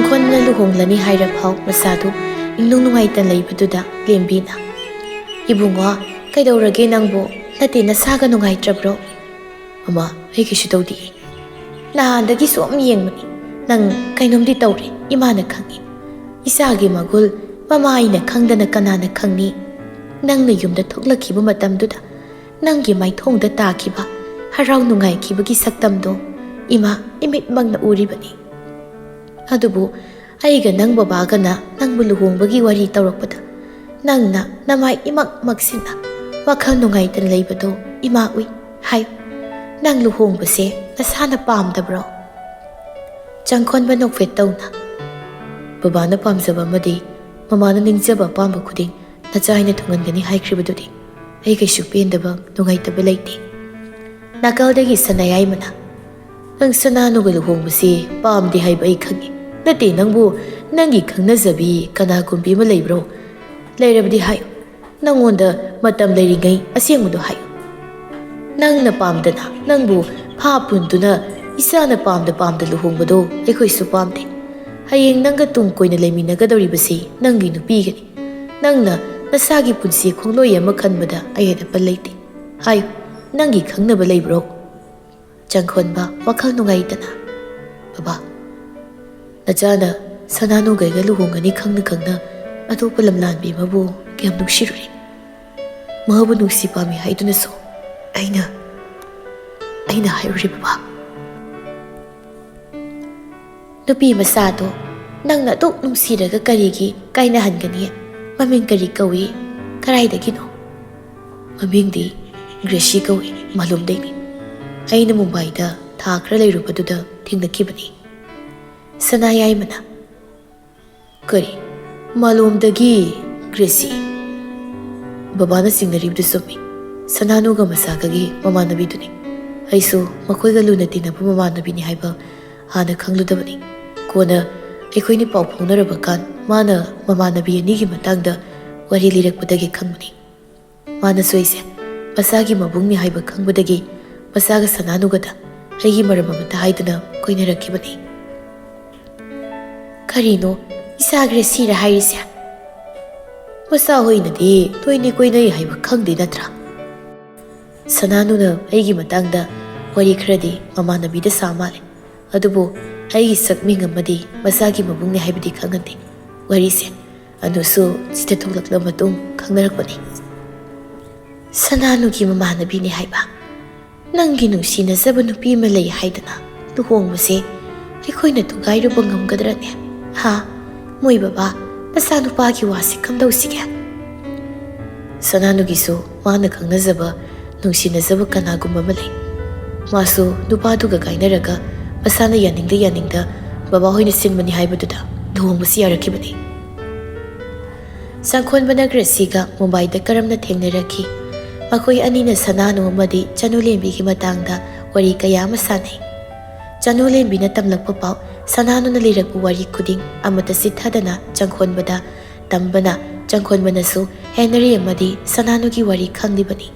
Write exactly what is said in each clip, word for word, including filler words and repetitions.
ꯈꯣꯟꯅ ꯂꯨꯍꯣꯡꯂꯅꯤ ꯍꯥꯏꯔꯐꯥꯎ ꯃꯁꯥꯗꯨ ꯏꯅꯨꯡ ꯅꯨꯡꯉꯥꯏꯇꯅ ꯂꯩꯕꯗꯨꯗ ꯂꯦꯝꯕꯤꯅ, "ꯏꯕꯨꯡꯉꯣ, ꯀꯩꯗꯧꯔꯒꯦ ꯅꯪꯕꯨ? ꯅꯠꯇꯦ, ꯅꯁꯥꯒ ꯅꯨꯡꯉꯥꯏꯇ꯭ꯔꯕ꯭ꯔꯣ?" "ꯃꯃꯥ, ꯑꯩ ꯀꯩꯁꯨ ꯇꯧꯗꯤꯌꯦ꯫ ꯅꯍꯥꯟꯗꯒꯤ ꯁꯨꯝ ꯌꯦꯡꯕꯅꯤ, ꯅꯪ ꯀꯩꯅꯣꯝꯗꯤ ꯇꯧꯔꯦ, ꯏꯃꯥꯅ ꯈꯪꯉꯤ꯫ ꯏꯆꯥꯒꯤ ꯃꯒꯨꯜ ꯃꯃꯥ ꯑꯩꯅ ꯈꯪꯗꯅ ꯀꯅꯥꯅ ꯈꯪꯅꯤ? ꯅꯪꯅ ꯌꯨꯝꯗ ꯊꯣꯛꯂꯛꯈꯤꯕ ꯃꯇꯝꯗꯨꯗ ꯅꯪꯒꯤ ꯃꯥꯏꯊꯣꯡꯗ ꯇꯥꯈꯤꯕ ꯍꯔꯥꯎ ꯅꯨꯡꯉꯥꯏꯈꯤꯕꯒꯤ ꯁꯛꯇꯝꯗꯣ ꯏꯃꯥ ꯏꯃꯤꯠꯃꯛꯅ ꯎꯔꯤꯕꯅꯤ꯫ ꯑꯗꯨꯕꯨ ꯑꯩꯒ ꯅꯪ ꯕꯕꯥꯒꯅ ꯅꯪꯕꯨ ꯂꯨꯍꯣꯡꯕꯒꯤ ꯋꯥꯔꯤ ꯇꯧꯔꯛꯄꯗ ꯅꯪꯅ ꯅꯃꯥꯏ ꯏꯃꯛ ꯃꯛꯁꯤꯟꯅ ꯋꯥꯈꯜ ꯅꯨꯡꯉꯥꯏꯇꯅ ꯂꯩꯕꯗꯣ ꯏꯃꯥ ꯎꯏ꯫ ꯍꯥꯏꯌꯨ, ꯅꯪ ꯂꯨꯍꯣꯡꯕꯁꯦ ꯅꯁꯥꯅ ꯄꯥꯝꯗꯕ꯭ꯔꯣ?" ꯆꯪꯈꯣꯟꯕ ꯅꯣꯛꯐꯦꯠ ꯇꯧꯅ, "ꯕꯕꯥꯅ ꯄꯥꯝꯖꯕ ꯑꯃꯗꯤ ꯃꯃꯥꯅ ꯅꯤꯡꯖꯕ ꯑꯄꯥꯝꯕ ꯈꯨꯗꯤꯡ ꯅꯆꯥ ꯑꯩꯅ ꯊꯨꯡꯍꯟꯒꯅꯤ ꯍꯥꯏꯈ꯭ꯔꯤꯕꯗꯨꯗꯤ ꯑꯩ ꯀꯩꯁꯨ ꯄꯦꯟꯗꯕ, ꯅꯨꯡꯉꯥꯏꯇꯕ ꯂꯩꯇꯦ꯫" ꯅꯥꯀꯜꯗꯒꯤ ꯁꯅꯥꯌꯥꯏꯃꯅ, "ꯅꯪ ꯁꯅꯥꯅꯨꯒ ꯂꯨꯍꯣꯡꯕꯁꯤ ꯄꯥꯝꯗꯦ ꯍꯥꯏꯕ ꯑꯩ ꯈꯪꯉꯤ꯫ ꯅꯠꯇꯦ, ꯅꯪꯕꯨ ꯅꯪꯒꯤ ꯈꯪꯅꯖꯕꯤ ꯀꯅꯥꯒꯨꯝꯕꯤ ꯑꯃ ꯂꯩꯕ꯭ꯔꯣ? ꯂꯩꯔꯕꯗꯤ ꯍꯥꯏꯌꯨ꯫ ꯅꯪꯉꯣꯟꯗ ꯃꯇꯝ ꯂꯩꯔꯤꯉꯩ ꯑꯁꯦꯡꯕꯗꯣ ꯍꯥꯏꯌꯨ꯫ ꯅꯪꯅ ꯄꯥꯝꯗꯅ ꯅꯪꯕꯨ ꯐꯥ ꯄꯨꯟꯗꯨꯅ ꯏꯆꯥꯅ ꯄꯥꯝꯗ ꯄꯥꯝꯗ ꯂꯨꯍꯣꯡꯕꯗꯣ ꯑꯩꯈꯣꯏꯁꯨ ꯄꯥꯝꯗꯦ꯫ ꯍꯌꯦꯡ ꯅꯪꯒ ꯇꯨꯡ ꯀꯣꯏꯅ ꯂꯩꯃꯤꯟꯅꯒꯗꯧꯔꯤꯕꯁꯤ ꯅꯪꯒꯤ ꯅꯨꯄꯤꯒꯅꯤ꯫ ꯅꯪꯅ ꯅꯁꯥꯒꯤ ꯄꯨꯟꯁꯤ ꯈꯣꯡꯂꯣꯏ ꯑꯃ ꯈꯟꯕꯗ ꯑꯌꯦꯠ ꯑꯄꯟ ꯂꯩꯇꯦ꯫ ꯍꯥꯏꯌꯨ, ꯅꯪꯒꯤ ꯈꯪꯅꯕ ꯂꯩꯕ꯭ꯔꯣ?" ꯆꯪꯈꯣꯟꯕ ꯋꯥꯈꯜ ꯅꯨꯡꯉꯥꯏꯇꯅ, "ꯕꯕꯥ, ꯅꯆꯥꯅ ꯁꯅꯥꯅꯨꯒꯩꯒ ꯂꯨꯍꯣꯡꯒꯅꯤ ꯈꯪꯅ ꯈꯪꯅ ꯑꯇꯣꯞꯄ ꯂꯝꯂꯥꯟꯕꯤ ꯑꯃꯕꯨ ꯀꯌꯥꯝ ꯅꯨꯡꯁꯤꯔꯨꯔꯦ꯫ ꯃꯍꯥꯛꯕꯨ ꯅꯨꯡꯁꯤ ꯄꯥꯝꯃꯤ ꯍꯥꯏꯗꯨꯅꯁꯨ ꯑꯩꯅ, ꯑꯩꯅ ꯍꯥꯏꯔꯨꯔꯦ ꯕꯕꯥ꯫" "ꯅꯨꯄꯤ ꯃꯆꯥꯗꯣ ꯅꯪꯅ ꯑꯗꯨꯛ ꯅꯨꯡꯁꯤꯔꯒ ꯀꯔꯤꯒꯤ ꯀꯥꯏꯅꯍꯟꯒꯅꯤ? ꯃꯃꯤꯡ ꯀꯔꯤ ꯀꯧꯏ? ꯀꯗꯥꯏꯗꯒꯤꯅꯣ?" "ꯃꯃꯤꯡꯗꯤ ꯒ꯭ꯔꯦꯁꯤ ꯀꯧꯏ, ꯃꯥꯂꯣꯝꯗꯩꯅꯤ꯫ ꯑꯩꯅ ꯃꯨꯝꯕꯥꯏꯗ ꯊꯥ ꯈꯔ ꯂꯩꯔꯨꯕꯗꯨꯗ ꯊꯦꯡꯅꯈꯤꯕꯅꯤ꯫" ꯁꯅꯥꯌꯥꯏꯃꯅ, "ꯀꯔꯤ? ꯃꯥꯂꯣꯝꯗꯒꯤ ꯒ꯭ꯔꯦꯁꯤ?" ꯕꯕꯥꯅ ꯆꯤꯡꯅꯔꯤꯕꯗꯨ ꯆꯨꯝꯃꯤ꯫ ꯁꯅꯥꯅꯨꯒ ꯃꯁꯥꯒꯒꯤ ꯃꯃꯥꯟꯅꯕꯤꯗꯨꯅꯤ꯫ ꯑꯩꯁꯨ ꯃꯈꯣꯏꯒ ꯂꯨꯅ ꯇꯤꯟꯅꯕ ꯃꯃꯥꯟꯅꯕꯤꯅꯤ ꯍꯥꯏꯕ ꯍꯥꯟꯅ ꯈꯪꯂꯨꯗꯕꯅꯤ꯫ ꯀꯣꯟꯅ ꯑꯩꯈꯣꯏꯅꯤ ꯄꯥꯎ ꯐꯥꯎꯅꯔꯕ ꯀꯥꯟ ꯃꯥꯅ ꯃꯃꯥꯟꯅꯕꯤ ꯑꯅꯤꯒꯤ ꯃꯇꯥꯡꯗ ꯋꯥꯔꯤ ꯂꯤꯔꯛꯄꯗꯒꯤ ꯈꯪꯕꯅꯤ꯫ ꯃꯥꯅꯁꯨ ꯑꯩꯁꯦ ꯃꯆꯥꯒꯤ ꯃꯕꯨꯡꯅꯤ ꯍꯥꯏꯕ ꯈꯪꯕꯗꯒꯤ ꯃꯆꯥꯒ ꯁꯅꯥꯅꯨꯒꯗ ꯑꯩꯒꯤ ꯃꯔꯝ ꯑꯃꯠꯇ ꯍꯥꯏꯗꯅ ꯀꯣꯏꯅꯔꯛꯈꯤꯕꯅꯤ꯫ "ꯀꯔꯤꯅꯣ, ꯏꯆꯥ ꯒ꯭ꯔꯦꯁꯤꯔ ꯍꯥꯏꯔꯤꯁꯦ? ꯃꯆꯥ ꯍꯣꯏꯅꯗꯤ ꯅꯣꯏꯅꯤ ꯀꯣꯏꯅꯩ ꯍꯥꯏꯕ ꯈꯪꯗꯦ ꯅꯠꯇ꯭ꯔꯥ?" ꯁꯅꯥꯅꯨꯅ ꯑꯩꯒꯤ ꯃꯇꯥꯡꯗ ꯋꯥꯔꯤ ꯈꯔꯗꯤ ꯃꯃꯥꯟꯅꯕꯤꯗ ꯁꯥ ꯃꯥꯜꯂꯦ꯫ ꯑꯗꯨꯕꯨ ꯑꯩꯒꯤ ꯁꯛ ꯃꯤꯡ ꯑꯃꯗꯤ ꯃꯆꯥꯒꯤ ꯃꯕꯨꯡꯅꯤ ꯍꯥꯏꯕꯗꯤ ꯈꯪꯍꯟꯗꯦ꯫ ꯋꯥꯔꯤꯁꯦ ꯑꯅꯨꯁꯨ ꯁꯤꯗ ꯊꯣꯛꯂꯛꯂꯕ ꯃꯇꯨꯡ ꯈꯪꯅꯔꯛꯄꯅꯤ꯫ "ꯁꯅꯥꯅꯨꯒꯤ ꯃꯃꯥꯟꯅꯕꯤꯅꯤ ꯍꯥꯏꯕ? ꯅꯪꯒꯤ ꯅꯨꯡꯁꯤꯅꯖꯕ ꯅꯨꯄꯤ ꯑꯃ ꯂꯩ ꯍꯥꯏꯗꯅ ꯂꯨꯍꯣꯡꯕꯁꯦ ꯑꯩꯈꯣꯏꯅ ꯊꯨꯒꯥꯏꯔꯨꯕ ꯉꯝꯒꯗ꯭ꯔꯅꯦ? ꯍꯥ? ꯃꯣꯏ ꯕꯕꯥ, ꯃꯆꯥꯅꯨꯄꯥꯒꯤ ꯋꯥꯁꯦ ꯀꯝꯗꯧꯁꯤꯒꯦ?" ꯁꯅꯥꯅꯨꯒꯤꯁꯨ ꯃꯥꯅ ꯈꯪꯅꯖꯕ, ꯅꯨꯡꯁꯤꯅꯖꯕ ꯀꯅꯥꯒꯨꯝꯕ ꯑꯃ ꯂꯩ꯫ ꯃꯥꯁꯨ ꯅꯨꯄꯥꯗꯨꯒ ꯀꯥꯏꯅꯔꯒ ꯃꯁꯥꯅ ꯌꯥꯅꯤꯡꯗ ꯌꯥꯅꯤꯡꯗ ꯕꯕꯥꯍꯣꯏꯅ ꯁꯤꯟꯕꯅꯤ ꯍꯥꯏꯕꯗꯨꯗ ꯂꯨꯍꯣꯡꯕꯁꯤ ꯌꯥꯔꯛꯈꯤꯕꯅꯤ꯫ ꯆꯪꯈꯣꯟꯕꯅ ꯒ꯭ꯔꯦꯁꯤꯒ ꯃꯨꯝꯕꯥꯏꯗ ꯀꯔꯝꯅ ꯊꯦꯡꯅꯔꯛꯈꯤ? ꯃꯈꯣꯏ ꯑꯅꯤꯅ ꯁꯅꯥꯅꯨ ꯑꯃꯗꯤ ꯆꯅꯨꯂꯦꯝꯕꯤꯒꯤ ꯃꯇꯥꯡꯗ ꯋꯥꯔꯤ ꯀꯌꯥ ꯑꯃ ꯁꯥꯟꯅꯩ꯫ ꯆꯅꯨꯂꯦꯝꯕꯤꯅ ꯇꯝꯂꯛꯄ ꯄꯥꯎ, ꯁꯅꯥꯅꯨꯅ ꯂꯤꯔꯛꯄ ꯋꯥꯔꯤ ꯈꯨꯗꯤꯡ ꯑꯃꯠꯇ ꯆꯤꯠꯊꯗꯅ ꯆꯪꯈꯣꯟꯕꯗ ꯇꯝꯕꯅ, ꯆꯪꯈꯣꯟꯕꯅꯁꯨ ꯍꯦꯅꯔꯤ ꯑꯃꯗꯤ ꯁꯅꯥꯅꯨꯒꯤ ꯋꯥꯔꯤ ꯈꯪꯂꯤꯕꯅꯤ꯫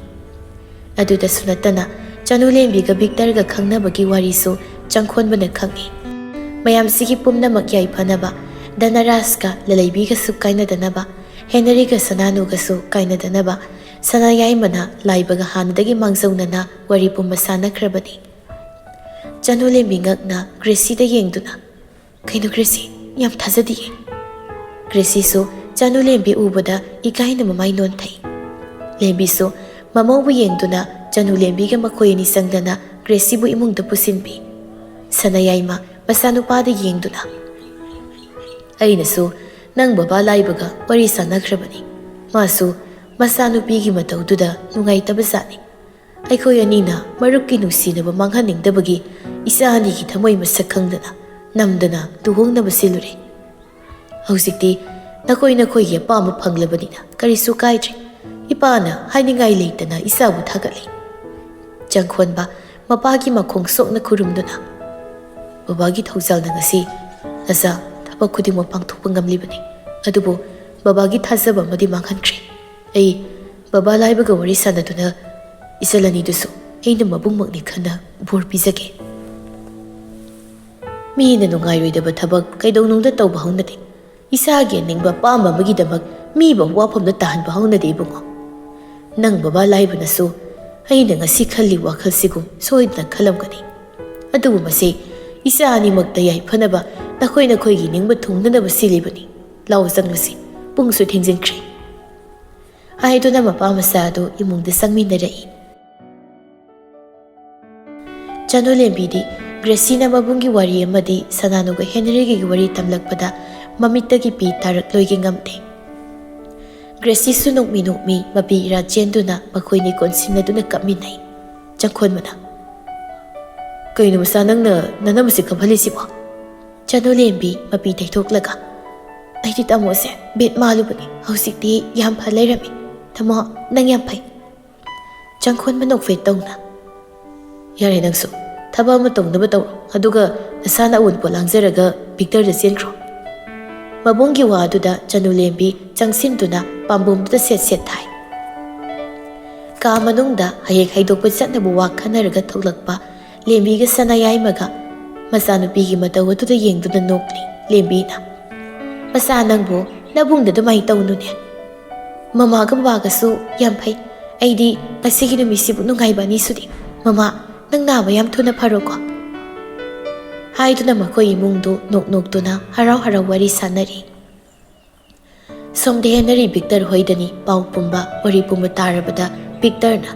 ꯑꯗꯨꯗꯁꯨ ꯅꯠꯇꯅ ꯆꯅꯨꯂꯦꯝꯕꯤꯒ ꯕꯤꯛꯇꯔꯒ ꯈꯪꯅꯕꯒꯤ ꯋꯥꯔꯤꯁꯨ ꯆꯪꯈꯣꯟꯕꯅ ꯈꯪꯏ꯫ ꯃꯌꯥꯝꯁꯤꯒꯤ ꯄꯨꯝꯅꯃꯛ ꯌꯥꯏꯐꯅꯕ, ꯙꯅꯔꯥꯖꯀ ꯂꯂꯩꯕꯤꯒꯁꯨ ꯀꯥꯏꯅꯗꯅꯕ, ꯍꯦꯅꯔꯤꯒ ꯁꯅꯥꯅꯨꯒꯁꯨ ꯀꯥꯏꯅꯗꯅꯕ ꯁꯅꯥꯌꯥꯏꯃꯅ ꯂꯥꯏꯕꯒ ꯍꯥꯟꯅꯗꯒꯤ ꯃꯥꯡꯖꯧꯅꯅ ꯋꯥꯔꯤ ꯄꯨꯝꯕ ꯁꯥꯟꯅꯈ꯭ꯔꯕꯅꯤ꯫ ꯆꯅꯨꯂꯦꯝꯕꯤ ꯉꯛꯅ ꯒ꯭ꯔꯦꯁꯤꯗ ꯌꯦꯡꯗꯨꯅ, "ꯀꯩꯅꯣ ꯒ꯭ꯔꯦꯁꯤ, ꯌꯥꯝ ꯊꯥꯖꯗꯤꯌꯦ?" ꯒ꯭ꯔꯦꯁꯤꯁꯨ ꯆꯅꯨꯂꯦꯝꯕꯤ ꯎꯕꯗ ꯏꯀꯥꯏꯅ ꯃꯃꯥꯏ ꯅꯣꯟꯊꯩ꯫ ꯂꯦꯝꯕꯤꯁꯨ ꯃꯃꯧꯕꯨ ꯌꯦꯡꯗꯨꯅ ꯆꯅꯨꯂꯦꯝꯕꯤꯒ ꯃꯈꯣꯏ ꯑꯅꯤ ꯆꯪꯗꯅ ꯒ꯭ꯔꯦꯁꯤꯕꯨ ꯏꯃꯨꯡꯗ ꯄꯨꯁꯤꯟꯕꯤ꯫ ꯁꯅꯥꯌꯥꯏꯃ ꯃꯆꯥꯅꯨꯄꯥꯗ ꯌꯦꯡꯗꯨꯅ, "ꯑꯩꯅꯁꯨ ꯅꯪ ꯕꯕꯥ ꯂꯥꯏꯕꯒ ꯋꯥꯔꯤ ꯁꯥꯟꯅꯈ꯭ꯔꯕꯅꯤ꯫ ꯃꯥꯁꯨ ꯃꯆꯥꯅꯨꯄꯤꯒꯤ ꯃꯇꯧꯗꯨꯗ ꯅꯨꯡꯉꯥꯏꯇꯕ ꯖꯥꯠꯅꯤ꯫ ꯑꯩꯈꯣꯏ ꯑꯅꯤꯅ ꯃꯔꯨꯞꯀꯤ ꯅꯨꯡꯁꯤꯅꯕ ꯃꯥꯡꯍꯟꯅꯤꯡꯗꯕꯒꯤ ꯏꯆꯥ ꯑꯅꯤꯒꯤ ꯊꯃꯣꯏ ꯃꯁꯛ ꯈꯪꯗꯅ ꯅꯝꯗꯅ ꯂꯨꯍꯣꯡꯅꯕ ꯁꯤꯜꯂꯨꯔꯦ꯫ ꯍꯧꯖꯤꯛꯇꯤ ꯅꯈꯣꯏ ꯅꯈꯣꯏꯒꯤ ꯑꯄꯥꯝꯕ ꯐꯪꯂꯕꯅꯤꯅ ꯀꯔꯤꯁꯨ ꯀꯥꯏꯗ꯭ꯔꯦ꯫ ꯏꯄꯥꯅ ꯍꯥꯏꯅꯤꯡꯉꯥꯏ ꯂꯩꯇꯅ ꯏꯆꯥꯕꯨ ꯊꯥꯒꯠꯂꯤ꯫" ꯆꯪꯈꯣꯟꯕ ꯃꯄꯥꯒꯤ ꯃꯈꯣꯡ ꯁꯣꯛꯅ ꯈꯨꯔꯨꯝꯗꯨꯅ, "ꯕꯕꯥꯒꯤ ꯊꯧꯖꯥꯜꯅ ꯉꯁꯤ ꯅꯆꯥ ꯊꯕꯛ ꯈꯨꯗꯤꯡꯃꯛ ꯄꯥꯡꯊꯣꯛꯄ ꯉꯝꯂꯤꯕꯅꯤ꯫ ꯑꯗꯨꯕꯨ ꯕꯕꯥꯒꯤ ꯊꯥꯖꯕ ꯑꯃꯗꯤ ꯃꯥꯡꯍꯟꯈ꯭ꯔꯦ꯫ ꯑꯩ ꯕꯕꯥ ꯂꯥꯏꯕꯒ ꯋꯥꯔꯤ ꯁꯥꯟꯅꯗꯨꯅ ꯏꯆꯜ ꯑꯅꯤꯗꯨꯁꯨ ꯑꯩꯅ ꯃꯕꯨꯡꯃꯛꯅꯤ ꯈꯟꯅ ꯕꯣꯔ ꯄꯤꯖꯒꯦ꯫" ꯃꯤꯅ ꯅꯨꯡꯉꯥꯏꯔꯣꯏꯗꯕ ꯊꯕꯛ ꯀꯩꯗꯧꯅꯨꯡꯗ ꯇꯧꯕ ꯍꯧꯅꯗꯦ꯫ ꯏꯁꯥꯒꯤ ꯑꯅꯤꯡꯕ ꯑꯄꯥꯝꯕ ꯑꯃꯒꯤꯗꯃꯛ ꯃꯤꯕꯨ ꯋꯥꯐꯝꯗ ꯇꯥꯍꯟꯕ ꯍꯧꯅꯗꯦ ꯏꯕꯨꯡꯉꯣ꯫ ꯅꯪ ꯕꯕꯥ ꯂꯥꯏꯕꯅꯁꯨ ꯑꯩꯅ ꯉꯁꯤ ꯈꯜꯂꯤ ꯋꯥꯈꯜꯁꯤꯒꯨꯝ ꯁꯣꯏꯗꯅ ꯈꯜꯂꯝꯒꯅꯤ꯫ ꯑꯗꯨꯕꯨ ꯃꯁꯤ ꯏꯆꯥ ꯑꯅꯤꯃꯛꯇ ꯌꯥꯏꯐꯅꯕ ꯅꯈꯣꯏ ꯅꯈꯣꯏꯒꯤ ꯅꯤꯡꯕ ꯊꯨꯡꯅꯅꯕ ꯁꯤꯜꯂꯤꯕꯅꯤ꯫ ꯂꯥꯎ ꯆꯪꯂꯁꯤ, ꯄꯨꯡꯁꯨ ꯊꯦꯡꯖꯤꯟꯈ꯭ꯔꯦ꯫ ꯍꯥꯏꯗꯨꯅ ꯃꯄꯥ ꯃꯆꯥ ꯑꯗꯨ ꯏꯃꯨꯡꯗ ꯆꯪꯃꯤꯟꯅꯔꯛꯏ꯫ ꯆꯅꯨꯂꯦꯝꯕꯤꯗꯤ ꯒ꯭ꯔꯦꯁꯤꯅ ꯃꯕꯨꯡꯒꯤ ꯋꯥꯔꯤ ꯑꯃꯗꯤ ꯁꯅꯥꯅꯨꯒ ꯍꯦꯅꯔꯤꯒꯤ ꯋꯥꯔꯤ ꯇꯝꯂꯛꯄꯗ ꯃꯃꯤꯠꯇꯒꯤ ꯄꯤ ꯇꯥꯔꯛꯂꯣꯏꯒꯦ ꯉꯝꯗꯦ꯫ ꯒ꯭ꯔꯦꯁꯤꯁꯨ ꯅꯣꯛꯃꯤ ꯅꯣꯛꯃꯤ ꯃꯄꯤ ꯏꯔꯥ ꯆꯦꯟꯗꯨꯅ ꯃꯈꯣꯏꯅꯤ ꯀꯣꯟꯁꯤꯟꯅꯗꯨꯅ ꯀꯞꯃꯤꯟꯅꯩ꯫ ꯆꯪꯈꯣꯟꯕꯅ, "ꯀꯩꯅꯣ ꯃꯆꯥ, ꯅꯪꯅ ꯅꯅꯝꯁꯤ ꯀꯞꯍꯜꯂꯤꯁꯤꯕꯣ?" ꯆꯅꯨꯂꯦꯝꯕꯤ ꯃꯄꯤ ꯇꯩꯊꯣꯛꯂꯒ, "ꯑꯩꯗꯤ ꯇꯥꯃꯣꯁꯦ ꯕꯦꯠ ꯃꯥꯜꯂꯨꯕꯅꯤ, ꯍꯧꯖꯤꯛꯇꯤ ꯌꯥꯝ ꯐ ꯂꯩꯔꯝꯃꯤ꯫ ꯇꯥꯃꯣ, ꯅꯪ ꯌꯥꯝ ꯐꯩ꯫" ꯆꯪꯈꯣꯟꯕ ꯅꯣꯛꯐꯦꯠ ꯇꯧꯅ, "ꯌꯥꯔꯦ, ꯅꯪꯁꯨ ꯊꯕꯛ ꯑꯃ ꯇꯧꯅꯕ ꯇꯧꯔꯣ, ꯑꯗꯨꯒ ꯅꯁꯥꯅ ꯑꯋꯨꯟꯄꯣꯠ ꯂꯥꯡꯖꯔꯒ ꯕꯤꯛꯇꯔꯗ ꯆꯦꯟꯈ꯭ꯔꯣ꯫" ꯃꯕꯨꯡꯒꯤ ꯋꯥꯗꯨꯗ ꯆꯅꯨꯂꯦꯝꯕꯤ ꯆꯪꯁꯤꯟꯗꯨꯅ ꯄꯥꯝꯕꯣꯝꯗꯨꯗ ꯁꯦꯠ ꯁꯦꯠ ꯊꯥꯏ꯫ ꯀꯥ ꯃꯅꯨꯡꯗ ꯍꯌꯦꯡ ꯍꯩꯗꯣꯛꯄ ꯆꯠꯅꯕ ꯋꯥ ꯈꯟꯅꯔꯒ ꯊꯣꯛꯂꯛꯄ ꯂꯦꯝꯕꯤꯒ ꯁꯅꯥꯌꯥꯏꯃꯒ ꯃꯆꯥꯅꯨꯄꯤꯒꯤ ꯃꯇꯧ ꯑꯗꯨꯗ ꯌꯦꯡꯗꯨꯅ ꯅꯣꯛꯂꯤ꯫ ꯂꯦꯝꯕꯤꯅ, "ꯃꯆꯥ, ꯅꯪꯕꯨ ꯅꯕꯨꯡꯗ ꯑꯗꯨꯃꯥꯏꯅ ꯇꯧꯅꯨꯅꯦ꯫ ꯃꯃꯥꯒ ꯕꯕꯥꯒꯁꯨ ꯌꯥꯝ ꯐꯩ꯫ ꯑꯩꯗꯤ ꯉꯁꯤꯒꯤ ꯅꯨꯃꯤꯠꯁꯤꯕꯨ ꯅꯨꯡꯉꯥꯏꯕ ꯑꯅꯤ ꯁꯨꯗꯦ꯫ ꯃꯃꯥ, ꯅꯪ ꯅꯥꯕ ꯌꯥꯝ ꯊꯨꯅ ꯐꯔꯣꯀꯣ꯫" ꯍꯥꯏꯗꯨꯅ ꯃꯈꯣꯏ ꯏꯃꯨꯡꯗꯨ ꯅꯣꯛ ꯅꯣꯛꯇꯨꯅ ꯍꯔꯥꯎ ꯍꯔꯥꯎ ꯋꯥꯔꯤ ꯁꯥꯟꯅꯔꯤ꯫ ꯁꯣꯝꯗ ꯍꯦꯅꯔꯤ ꯕꯤꯛꯇꯔ ꯍꯣꯏꯗꯅꯤ ꯄꯥꯎ ꯄꯨꯝꯕ, ꯋꯥꯔꯤ ꯄꯨꯝꯕ ꯇꯥꯔꯕꯗ ꯕꯤꯛꯇꯔꯅ,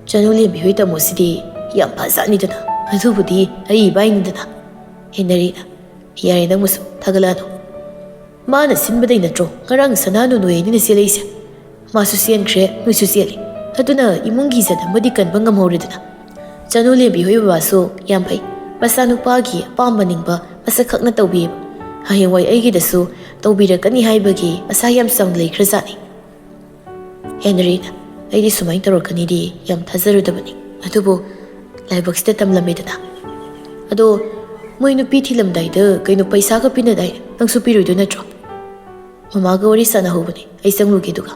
"ꯆꯅꯨꯂꯦꯝꯕꯤ ꯍꯣꯏ ꯇꯥꯃꯣꯁꯤꯗꯤ ꯌꯥꯝ ꯐꯖꯥꯠꯅꯤꯗꯅ, ꯑꯗꯨꯕꯨꯗꯤ ꯑꯩ ꯏꯕꯥꯏꯅꯤꯗꯅ꯫" ꯍꯦꯅꯔꯤꯅ, "ꯌꯥꯔꯦ, ꯅꯪꯕꯨꯁꯨ ꯊꯥꯒꯠꯂꯛꯑꯅꯨ꯫ ꯃꯥꯅ ꯁꯤꯟꯕꯗꯩ ꯅꯠꯇ꯭ꯔꯣ ꯉꯔꯥꯡ ꯁꯅꯥꯅꯨ ꯅꯣꯏ ꯑꯅꯤꯅ ꯆꯦꯜꯂꯛꯏꯁꯦ? ꯃꯥꯁꯨ ꯆꯦꯟꯈ꯭ꯔꯦ, ꯅꯣꯏꯁꯨ ꯆꯦꯜꯂꯤ꯫ ꯑꯗꯨꯅ ꯏꯃꯨꯡꯒꯤ ꯏꯖꯠ ꯑꯃꯗꯤ ꯀꯟꯕ ꯉꯝꯍꯧꯔꯦꯗꯅ꯫" ꯆꯅꯨꯂꯦꯝꯕꯤ ꯍꯣꯏ ꯕꯕꯥꯁꯨ ꯌꯥꯝ ꯐꯩ꯫ ꯃꯆꯥꯅꯨꯄꯥꯒꯤ ꯑꯄꯥꯝꯕ ꯅꯤꯡꯕ ꯃꯁꯛ ꯈꯛꯅ ꯇꯧꯕꯤꯌꯦꯕ꯫ ꯍꯌꯦꯡꯋꯥꯏ ꯑꯩꯒꯤꯗꯁꯨ ꯇꯧꯕꯤꯔꯛꯀꯅꯤ ꯍꯥꯏꯕꯒꯤ ꯑꯁꯥ ꯌꯥꯝ ꯆꯥꯎꯅ ꯂꯩꯈ꯭ꯔꯖꯥꯠꯅꯤ꯫ ꯍꯦꯅꯔꯤꯅ, "ꯑꯩꯗꯤ ꯁꯨꯃꯥꯏꯅ ꯇꯧꯔꯛꯀꯅꯤꯗꯤ ꯌꯥꯝ ꯊꯥꯖꯔꯨꯗꯕꯅꯤ꯫ ꯑꯗꯨꯕꯨ ꯂꯥꯏꯕꯛꯁꯤꯗ ꯇꯝꯂꯝꯃꯦꯗꯅ꯫ ꯑꯗꯣ ꯃꯣꯏ ꯅꯨꯄꯤ ꯊꯤꯂꯝꯗꯥꯏꯗ ꯀꯩꯅꯣ ꯄꯩꯁꯥꯒ ꯄꯤꯅꯗꯥꯏ? ꯅꯪꯁꯨ ꯄꯤꯔꯣꯏꯗꯣꯏ ꯅꯠꯇ꯭ꯔꯣ?" "ꯃꯃꯥꯒ ꯋꯥꯔꯤ ꯁꯥꯟꯅꯍꯧꯕꯅꯦ, ꯑꯩ ꯆꯪꯂꯨꯒꯦ ꯑꯗꯨꯒ꯫"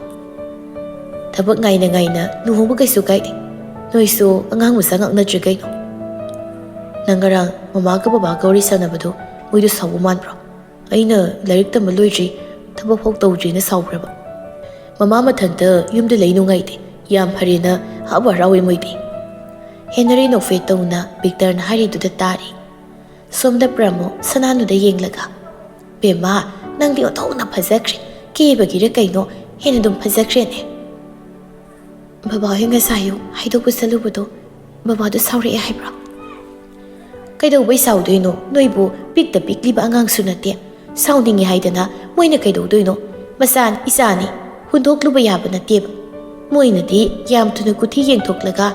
"ꯊꯕꯛ ꯉꯥꯏꯅ ꯉꯥꯏꯅ ꯂꯨꯍꯣꯡꯕ ꯀꯩꯁꯨ ꯀꯥꯏꯗꯦ꯫ ꯅꯣꯏꯁꯨ ꯑꯉꯥꯡ ꯃꯆꯥ ꯉꯥꯛ ꯅꯠꯇ꯭ꯔꯦ ꯀꯩꯅꯣ?" "ꯅꯪ ꯉꯔꯥꯡ ꯃꯃꯥꯒ ꯕꯕꯥꯒ ꯋꯥꯔꯤ ꯁꯥꯟꯅꯕꯗꯣ ꯃꯣꯏꯗꯣ ꯁꯥꯎꯕ ꯃꯥꯟꯕ꯭ꯔꯣ? ꯑꯩꯅ ꯂꯥꯏꯔꯤꯛ ꯇꯝꯕ ꯂꯣꯏꯗ꯭ꯔꯤ, ꯊꯕꯛ ꯐꯥꯎ ꯇꯧꯗ꯭ꯔꯤꯅ ꯁꯥꯎꯕ꯭ꯔꯕ? ꯃꯃꯥ ꯃꯊꯟꯇ ꯌꯨꯝꯗ ꯂꯩ ꯅꯨꯡꯉꯥꯏꯇꯦ, ꯌꯥꯝ ꯐꯔꯦꯅ ꯍꯔꯥꯎ ꯍꯔꯥꯎꯋꯦ ꯃꯣꯏꯗꯤ"꯫ ꯍꯦꯅꯔꯤ ꯅꯣꯛꯐꯦꯠ ꯇꯧꯅ ꯕꯤꯛꯇꯔꯅ ꯍꯥꯏꯔꯤꯗꯨꯗ ꯇꯥꯔꯤ꯫ ꯁꯣꯝꯗ ꯄ꯭ꯔꯃꯣ ꯁꯅꯥꯅꯨꯗ ꯌꯦꯡꯂꯒ, "ꯕꯦꯝꯃ, ꯅꯪꯗꯤ ꯑꯣꯟꯊꯣꯛꯅ ꯐꯖꯈ꯭ꯔꯦ꯫ ꯀꯦꯕꯒꯤꯔ ꯀꯩꯅꯣ, ꯍꯦꯟꯅ ꯑꯗꯨꯝ ꯐꯖꯈ꯭ꯔꯦꯅꯦ"꯫ "ꯕꯕꯥ ꯍꯣꯏ ꯉꯁꯥꯏ ꯑꯌꯨꯛ ꯍꯥꯏꯗꯣꯛꯄ ꯆꯠꯂꯨꯕꯗꯣ ꯕꯕꯥꯗꯣ ꯁꯥꯎꯔꯛꯑꯦ ꯍꯥꯏꯕ꯭ꯔꯣ?" "ꯀꯩꯗꯧꯕꯩ ꯁꯥꯎꯗꯣꯏꯅꯣ? ꯅꯣꯏꯕꯨ ꯄꯤꯛꯇ ꯄꯤꯛꯂꯤꯕ ꯑꯉꯥꯡꯁꯨ ꯅꯠꯇꯦ꯫ ꯁꯥꯎꯅꯤꯡꯉꯦ ꯍꯥꯏꯗꯅ ꯃꯣꯏꯅ ꯀꯩꯗꯧꯗꯣꯏꯅꯣ? ꯃꯆꯥ ꯏꯆꯥꯅꯤ, ꯍꯨꯟꯗꯣꯛꯂꯨꯕ ꯌꯥꯕ ꯅꯠꯇꯦꯕ꯫ ꯃꯣꯏꯅꯗꯤ ꯌꯥꯝ ꯊꯨꯅ ꯀꯨꯊꯤ ꯌꯦꯡꯊꯣꯛꯂꯒ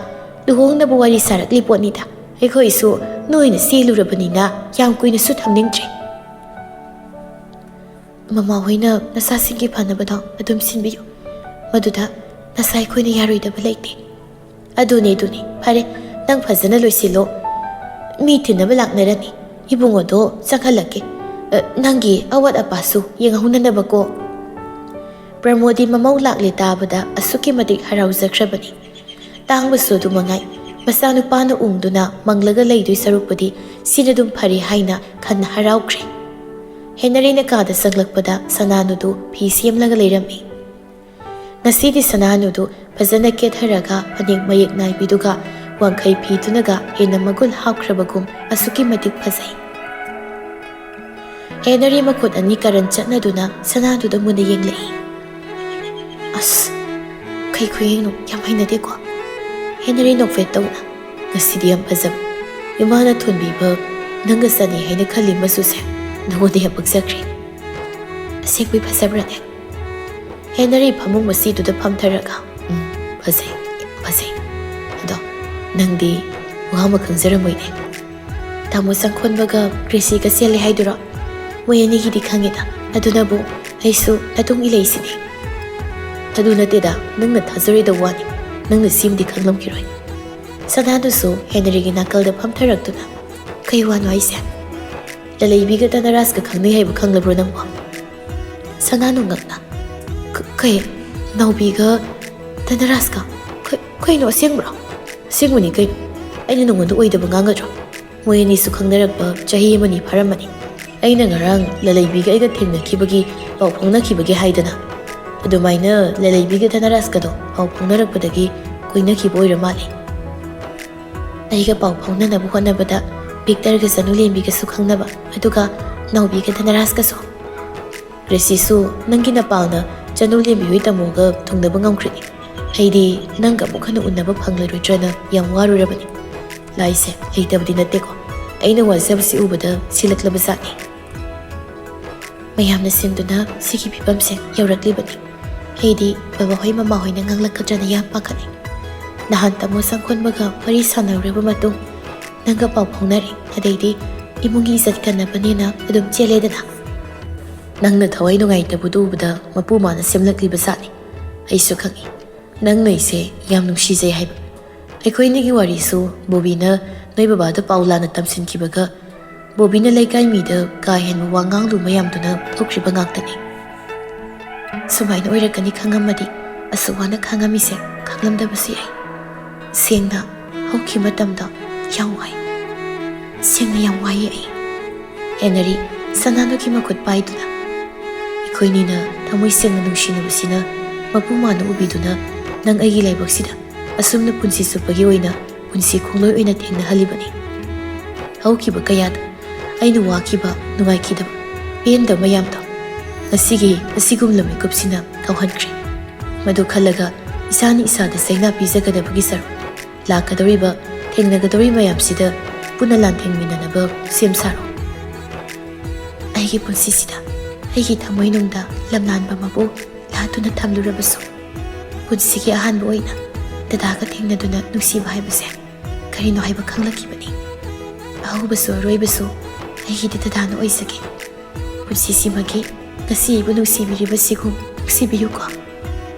ꯂꯨꯍꯣꯡꯅꯕ ꯋꯥꯔꯤ ꯁꯥꯔꯛꯂꯤ ꯄꯣꯠꯅꯤꯗ꯫ ꯑꯩꯈꯣꯏꯁꯨ ꯅꯣꯏꯅ ꯆꯦꯜꯂꯨꯔꯕꯅꯤꯅ ꯌꯥꯝ ꯀꯨꯏꯅꯁꯨ ꯊꯝꯅꯤꯡꯗ꯭ꯔꯦ"꯫ "ꯃꯃꯥ ꯍꯣꯏꯅ ꯅꯆꯥꯁꯤꯡꯒꯤ ꯐꯅꯕꯗꯣ ꯑꯗꯨꯝ ꯁꯤꯟꯕꯤꯌꯨ꯫ ꯃꯗꯨꯗ ꯅꯆꯥ ꯑꯩꯈꯣꯏꯅ ꯌꯥꯔꯣꯏꯗꯕ ꯂꯩꯇꯦ"꯫ "ꯑꯗꯨꯅꯤ, ꯑꯗꯨꯅꯤ꯫ ꯐꯔꯦ, ꯅꯪ ꯐꯖꯅ ꯂꯣꯏꯁꯤꯜꯂꯣ꯫ ꯃꯤ ꯊꯤꯟꯅꯕ ꯂꯥꯛꯅꯔꯅꯤ꯫ ꯏꯕꯨꯡꯉꯣꯗꯣ ꯆꯪꯍꯜꯂꯛꯀꯦ꯫ ꯑ, ꯅꯪꯒꯤ ꯑꯋꯥꯠ ꯑꯄꯥꯁꯨ ꯌꯦꯡꯍꯧꯅꯅꯕꯀꯣ"꯫ ꯄ꯭ꯔꯃꯣꯗꯤ ꯃꯃꯧ ꯂꯥꯛꯂꯦ ꯇꯥꯕꯗ ꯑꯁꯨꯛꯀꯤ ꯃꯇꯤꯛ ꯍꯔꯥꯎꯖꯈ꯭ꯔꯕꯅꯤ꯫ ꯇꯥꯡꯕꯁꯨ ꯑꯗꯨ ꯃꯉꯥꯏ꯫ ꯃꯆꯥꯅꯨꯄꯥꯅ ꯎꯪꯗꯨꯅ ꯃꯪꯂꯒ ꯂꯩꯗꯣꯏ ꯁꯔꯨꯛꯄꯨꯗꯤ ꯁꯤꯅ ꯑꯗꯨꯝ ꯐꯔꯦ ꯍꯥꯏꯅ ꯈꯟꯅ ꯍꯔꯥꯎꯈ꯭ꯔꯦ꯫ ꯍꯦꯅꯔꯤꯅ ꯀꯥꯗ ꯆꯪꯂꯛꯄꯗ ꯁꯅꯥꯅꯨꯗꯨ ꯐꯤ ꯁꯦꯝꯂꯒ ꯂꯩꯔꯝꯃꯤ꯫ ꯉꯁꯤꯗꯤ ꯁꯅꯥꯅꯨꯗꯨ ꯐꯖꯅ ꯀꯦꯊꯔꯒ ꯐꯅꯦꯛ ꯃꯌꯦꯛ ꯅꯥꯏꯕꯤꯗꯨꯒ ꯋꯥꯡꯈꯩ ꯐꯤꯗꯨꯅꯒ ꯍꯦꯟꯅ ꯃꯒꯨꯟ ꯍꯥꯞꯈ꯭ꯔꯕꯒꯨꯝ ꯑꯁꯨꯛꯀꯤ ꯃꯇꯤꯛ ꯐꯖꯩ꯫ ꯍꯦꯅꯔꯤ ꯃꯈꯨꯠ ꯑꯅꯤ ꯀꯔꯟ ꯆꯠꯅꯗꯨꯅ ꯁꯅꯥꯅꯨꯗ ꯃꯨꯟꯅ ꯌꯦꯡꯂꯛꯏ꯫ "ꯑꯁ, ꯀꯩ ꯈꯨꯌꯦꯡꯅꯣ, ꯌꯥꯝ ꯍꯩꯅꯗꯦꯀꯣ"꯫ ꯍꯦꯅꯔꯤ ꯅꯣꯛꯐꯦꯠ ꯇꯧꯅ, "ꯉꯁꯤꯗꯤ ꯌꯥꯝ ꯐꯖꯕ꯫ ꯏꯃꯥꯅ ꯊꯣꯟꯕꯤꯕ ꯅꯪꯒ ꯆꯥꯟꯅꯩ ꯍꯥꯏꯅ ꯈꯜꯂꯤ ꯃꯆꯨꯁꯦ꯫ ꯅꯉꯣꯟꯗ ꯌꯥꯝ ꯄꯛꯆꯈ꯭ꯔꯦ꯫ ꯑꯁꯦꯡꯕꯩ ꯐꯖꯕ꯭ꯔꯅꯦ?" ꯍꯦꯅꯔꯤ ꯐꯃꯨꯡ ꯃꯆꯤꯗꯨꯗ ꯐꯝꯊꯔꯒ, "ꯎꯝ, ꯐꯖꯩ, ꯌꯥꯝ ꯐꯖꯩ꯫ ꯑꯗꯣ ꯅꯪꯗꯤ ꯋꯥ ꯑꯃ ꯈꯪꯖꯔꯝꯃꯣꯏꯅꯦ꯫ ꯇꯥꯃꯣ ꯆꯪꯈꯣꯟꯕꯒ ꯒ꯭ꯔꯦꯁꯤꯒ ꯆꯦꯜꯂꯦ ꯍꯥꯏꯗꯨꯔꯣ? ꯃꯣꯏ ꯑꯅꯤꯒꯤꯗꯤ ꯈꯪꯉꯦꯗ꯫ ꯑꯗꯨꯅꯕꯨ ꯑꯩꯁꯨ ꯅꯇꯨꯡ ꯏꯜꯂꯛꯏꯁꯤꯅꯤ"꯫ "ꯑꯗꯨ ꯅꯠꯇꯦꯗ, ꯅꯪꯅ ꯊꯥꯖꯔꯣꯏꯗꯧꯕ ꯋꯥꯅꯤ꯫ ꯅꯪꯅ ꯁꯤꯃꯗꯤ ꯈꯪꯂꯝꯈꯤꯔꯣꯏ"꯫ ꯁꯅꯥꯅꯨꯁꯨ ꯍꯦꯅꯔꯤꯒꯤ ꯅꯥꯀꯜꯗ ꯐꯝꯊꯔꯛꯇꯨꯅ, "ꯀꯩ ꯋꯥꯅꯣ ꯍꯥꯏꯁꯦ? ꯂꯂꯩꯕꯤꯒ ꯙꯅꯔꯥꯖꯀ ꯈꯪꯅꯩ ꯍꯥꯏꯕ ꯈꯪꯂꯕ꯭ꯔꯣ ꯅꯪꯕꯣ?" ꯁꯅꯥꯅꯨ ꯉꯛꯅ, "ꯀ-, ꯀꯩ? ꯅꯥꯎꯕꯤꯒ ꯙꯅꯔꯥꯖꯀ? ꯀ-, ꯀꯩꯅꯣ, ꯑꯁꯦꯡꯕ꯭ꯔꯣ?" "ꯑꯁꯦꯡꯕꯅꯤ ꯀꯩꯅꯣ꯫ ꯑꯩꯅ ꯅꯉꯣꯟꯗ ꯑꯣꯏꯗꯕ ꯉꯥꯡꯒꯗ꯭ꯔꯣ?" ꯃꯣꯏ ꯑꯅꯤꯁꯨ ꯈꯪꯅꯔꯛꯄ ꯆꯍꯤ ꯑꯃꯅꯤ ꯐꯥꯔꯝꯃꯅꯤ꯫ ꯑꯩꯅ ꯉꯔꯥꯡ ꯂꯂꯩꯕꯤꯒ ꯑꯩꯒ ꯊꯦꯡꯅꯈꯤꯕꯒꯤ ꯄꯥꯎ ꯐꯥꯎꯅꯈꯤꯕꯒꯦ ꯍꯥꯏꯗꯅ꯫ ꯑꯗꯨꯃꯥꯏꯅ ꯂꯂꯩꯕꯤꯒ ꯙꯅꯔꯥꯖꯀꯗꯣ ꯄꯥꯎ ꯐꯥꯎꯅꯔꯛꯄꯗꯒꯤ ꯀꯣꯏꯅꯈꯤꯕ ꯑꯣꯏꯔ ꯃꯥꯜꯂꯦ꯫ ꯑꯩꯒ ꯄꯥꯎ ꯐꯥꯎꯅꯅꯕ ꯍꯣꯠꯅꯕꯗ ꯚꯤꯛꯇꯔꯒ ꯆꯅꯨꯂꯦꯝꯕꯤꯒꯁꯨ ꯈꯪꯅꯕ, ꯑꯗꯨꯒ ꯅꯥꯎꯕꯤꯒ ꯙꯅꯔꯥꯖꯀꯁꯨ꯫ ꯒ꯭ꯔꯦꯁꯤꯁꯨ ꯅꯪꯒꯤ ꯅꯄꯥꯜꯅ ꯆꯅꯨꯂꯦꯝꯕꯤ ꯍꯣꯏ ꯇꯥꯃꯣꯒ ꯊꯨꯡꯅꯕ ꯉꯝꯈ꯭ꯔꯤꯅꯤ꯫ ꯑꯩꯗꯤ ꯅꯪꯒ ꯑꯃꯨꯛ ꯍꯟꯅ ꯎꯅꯕ ꯐꯪꯂꯔꯣꯏꯗ꯭ꯔꯅ ꯌꯥꯝ ꯋꯥꯔꯨꯔꯕꯅꯤ꯫ ꯂꯥꯏꯁꯦ ꯂꯩꯇꯕꯗꯤ ꯅꯠꯇꯦꯀꯣ꯫ ꯑꯩꯅ ꯋꯥꯖꯕꯁꯤ ꯎꯕꯗ ꯁꯤꯜꯂꯛꯂꯕ ꯖꯥꯠꯅꯤ꯫ ꯃꯌꯥꯝꯅ ꯁꯤꯟꯗꯨꯅ ꯁꯤꯒꯤ ꯐꯤꯕꯝꯁꯦ ꯌꯧꯔꯛꯂꯤꯕꯅꯤ꯫ ꯑꯩꯗꯤ ꯕꯕꯥ ꯍꯣꯏ ꯃꯃꯥ ꯍꯣꯏꯅ ꯉꯥꯡꯂꯛꯀꯗ꯭ꯔꯅ ꯌꯥꯝ ꯄꯥꯈꯠꯂꯤ꯫ ꯅꯍꯥꯟ ꯇꯥꯃꯣ ꯁꯪꯈꯣꯟꯕꯒ ꯋꯥꯔꯤ ꯁꯥꯟꯅꯔꯨꯔꯕ ꯃꯇꯨꯡ ꯅꯪꯒ ꯄꯥꯎ ꯐꯥꯎꯅꯔꯦ, ꯑꯗꯩꯗꯤ ꯏꯃꯨꯡꯒꯤ ꯏꯖꯠ ꯀꯟꯅꯕꯅꯦꯅ ꯑꯗꯨꯝ ꯆꯦꯜꯂꯦꯗꯅ꯫ ꯅꯪꯅ ꯊꯋꯥꯏ ꯅꯨꯡꯉꯥꯏꯇꯕꯗꯨ ꯎꯕꯗ ꯃꯄꯨ ꯃꯥꯅ ꯁꯦꯝꯂꯛꯂꯤꯕ ꯖꯥꯠꯅꯤ꯫ ꯑꯩꯁꯨ ꯈꯪꯏ, ꯅꯪꯅ ꯑꯩꯁꯦ ꯌꯥꯝ ꯅꯨꯡꯁꯤꯖꯩ ꯍꯥꯏꯕ꯫ ꯑꯩꯈꯣꯏꯅꯤꯒꯤ ꯋꯥꯔꯤꯁꯨ ꯕꯣꯕꯤꯅ ꯅꯣꯏ ꯕꯕꯥꯗ ꯄꯥꯎ ꯂꯥꯟꯅ ꯇꯝꯁꯤꯟꯈꯤꯕꯒ ꯕꯣꯕꯤꯅ ꯂꯩꯀꯥꯏ ꯃꯤꯗ ꯀꯥ ꯍꯦꯟꯕ ꯋꯥ ꯉꯥꯡꯂꯨ ꯃꯌꯥꯝꯗꯨꯅ ꯊꯣꯛꯈ꯭ꯔꯤꯕ ꯉꯥꯛꯇꯅꯤ꯫ ꯁꯨꯃꯥꯏꯅ ꯑꯣꯏꯔꯛꯀꯅꯤ ꯈꯪꯉꯝꯃꯗꯤ ꯑꯁꯨꯛ ꯋꯥꯅ ꯈꯥꯡꯉꯝꯃꯤꯁꯦ ꯈꯪꯂꯝꯗꯕꯁꯨ ꯌꯥꯏ꯫ ꯁꯦꯡꯅ ꯍꯧꯈꯤꯕ ꯃꯇꯝꯗ ꯌꯥꯝ ꯋꯥꯏ꯫ ꯁꯦꯡꯅ ꯌꯥꯝ ꯋꯥꯏꯌꯦ ꯑꯩ꯫ ꯍꯦꯅꯔꯤ ꯁꯅꯥꯅꯨꯒꯤ ꯃꯈꯨꯠ ꯄꯥꯏꯗꯨꯅ, ꯑꯩꯈꯣꯏꯅꯤꯅ ꯊꯃꯣꯏ ꯁꯦꯡꯅ ꯅꯨꯡꯁꯤꯅꯕꯁꯤꯅ ꯃꯄꯨ ꯃꯥꯅ ꯎꯕꯤꯗꯨꯅ ꯅꯪ ꯑꯩꯒꯤ ꯂꯥꯏꯕꯛꯁꯤꯗ ꯑꯁꯨꯝꯅ ꯄꯨꯟꯁꯤ ꯆꯨꯞꯄꯒꯤ ꯑꯣꯏꯅ ꯄꯨꯟꯁꯤ ꯈꯣꯡꯂꯣꯏ ꯑꯣꯏꯅ ꯊꯦꯡꯅꯍꯜꯂꯤꯕꯅꯤ꯫ ꯍꯧꯈꯤꯕ ꯀꯌꯥꯗ ꯑꯩꯅ ꯋꯥꯈꯤꯕ, ꯅꯨꯡꯉꯥꯏꯈꯤꯗꯕ, ꯄꯦꯟꯗꯕ ꯃꯌꯥꯝꯗꯣ ꯉꯁꯤꯒꯤ ꯑꯁꯤꯒꯨꯝꯂꯕ ꯃꯤꯀꯨꯞꯁꯤꯅ ꯀꯥꯎꯍꯟꯈ꯭ꯔꯦ꯫ ꯃꯗꯨ ꯈꯜꯂꯒ ꯏꯁꯥꯅ ꯏꯁꯥꯗ ꯆꯩꯅꯥ ꯄꯤꯖꯒꯗꯕꯒꯤ ꯁꯔꯨꯛ ꯂꯥꯛꯀꯗꯧꯔꯤꯕ, ꯊꯦꯡꯅꯒꯗꯧꯔꯤꯕ ꯃꯌꯥꯝꯁꯤꯗ ꯄꯨꯟꯅ ꯂꯥꯟꯊꯦꯡꯃꯤꯟꯅꯅꯕ ꯁꯦꯝ ꯁꯥꯔꯣ꯫ ꯑꯩꯒꯤ ꯄꯨꯟꯁꯤꯁꯤꯗ ꯑꯩꯒꯤ ꯊꯃꯣꯏꯅꯨꯡꯗ ꯂꯝꯂꯥꯟꯕ ꯃꯄꯨ ꯂꯥꯠꯇꯨꯅ ꯊꯝꯂꯨꯔꯕꯁꯨ, ꯄꯨꯟꯁꯤꯒꯤ ꯑꯍꯥꯟꯕ ꯑꯣꯏꯅ ꯗꯗꯥꯒ ꯊꯦꯡꯅꯗꯨꯅ ꯅꯨꯡꯁꯤꯕ ꯍꯥꯏꯕꯁꯦ ꯀꯔꯤꯅꯣ ꯍꯥꯏꯕ ꯈꯪꯂꯛꯈꯤꯕꯅꯤ꯫ ꯑꯍꯧꯕꯁꯨ ꯑꯔꯣꯏꯕꯁꯨ ꯑꯩꯒꯤꯗꯤ ꯗꯗꯥꯅ ꯑꯣꯏꯖꯒꯦ꯫ ꯄꯨꯟꯁꯤꯁꯤꯃꯒꯤ ꯉꯁꯤ ꯑꯩꯕꯨ ꯅꯨꯡꯁꯤꯕꯤꯔꯤꯕꯁꯤꯒꯨꯝ ꯅꯨꯡꯁꯤꯕꯤꯌꯨꯀꯣ꯫